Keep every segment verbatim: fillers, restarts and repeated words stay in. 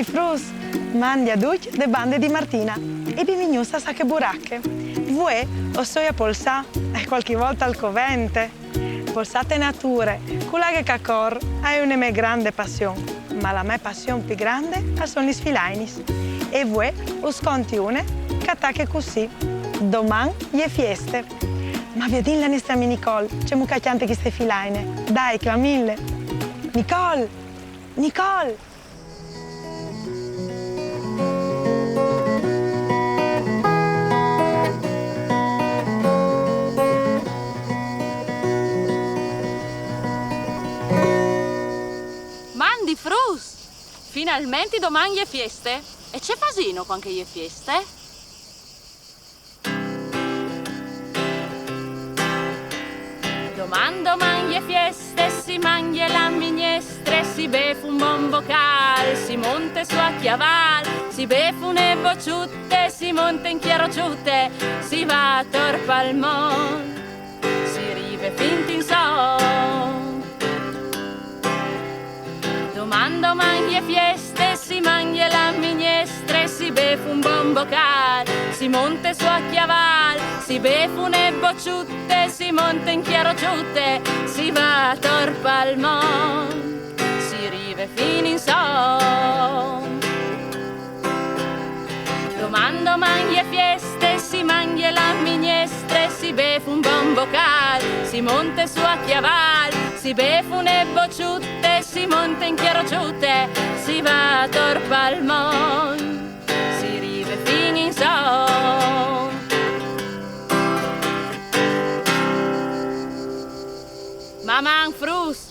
Fruts, mandi à ducj de bande di Martina è benvignùts à Sacche Buracche. Vuè, o soi à Polsà è qualchì volta al covente. Polsà hè natura, cù l'acque chì corre hè una mè grande passion, ma la mè passion pì grande a sò lis filainis. È vuè, us conti una chì attacca cusì: Doman hè fieste. Ma viodìn la nestra ami Nicole, cem'è chì chjante chiste filaine. Dai, clamìnle. Nicole! Nicole! Mandi fruts! Finalmenti doman hè fieste! È ce fasinu quandu hè fieste? Doman, doman hè fieste, si manghje la mignestre, si beve un bon bocale, si monte sù à chjavale, si beve une bocciute, si monte in chjarocciute, si và à torpalmonte, si rive fin insonne. Doman, doman hè fieste, si manghje la mignestre, si beve un bon bocale, si monte sù à chjavale, si beve une bocciute, si monte in chjarocciute, si và à torpalmonte, si rive fin insonne. Doman, doman hè fieste, si manghje la mignestre, si beve un bon bocale, si monte sù à chjavale, si beve une bocciute, si monte in chjarocciute, si và à torpalmonte, si rive fin insonne. Maman, fruts!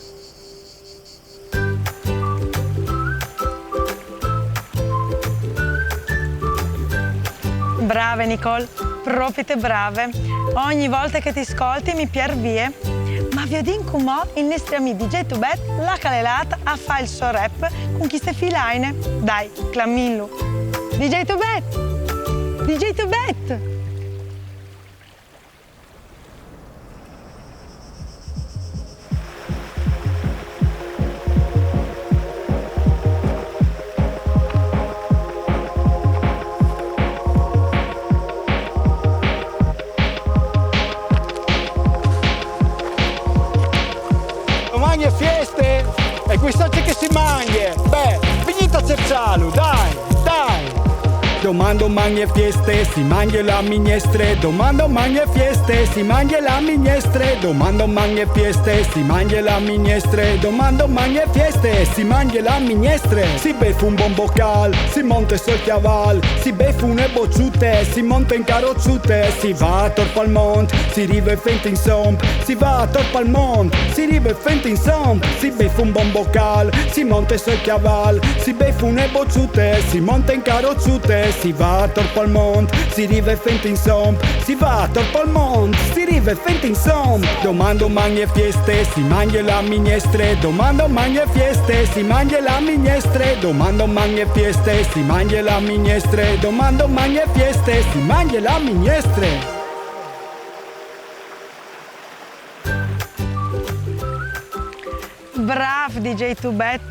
Brave Nicole, propite brave. Ogni volta chì ti scolti mi pierde. Ma viodìn cum'è il nestru amicu D J Tubet, là ch'ellu hè latu à fà il so rap cù chiste filaine. Dai, clamìnlu. D J Tubet! D J Tubet! Doman hè fieste, è quist'oggi chì si manghje? Bè, vignite à circiallu, dai, dai! Doman, doman hè fieste, si manghje la mignestre, doman, doman hè fieste, si manghje la mignestre, doman, doman hè fieste, si manghje la mignestre, doman, doman hè fieste, si manghje la mignestre. Si beve un bon bocale, si monte sù à chjavale, si beve une bocciute, si monte in chjarocciute, si và à torpalmonte, si rive fin insonne, si và à torpalmonte, si rive fin insonne, si beve un bon bocale, si monte sù à chjavale, si beve une bocciute, si monte in chjarocciute, si và à torpalmonte, si rive fin insonne, si và à torpalmonte, si rive fin insonne. Doman, doman hè fieste, si manghje la mignestre, doman, doman hè fieste, si manghje la mignestre, doman, doman hè fieste, si manghje la mignestre, doman, doman hè fieste, si manghje la mignestre. Bravo D J Tubet,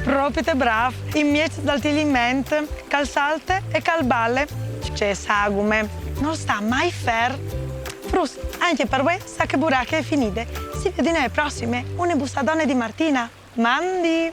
propite bravo, in mezu à stu movimento, ch'al salta è ch'al balla, ci hè sagume, ùn stà mai fermu. Fruts, ancu per voi, Sacche Buracche hè finita. Si vidimu à a prossima, una bussadona di Martina. Mandi!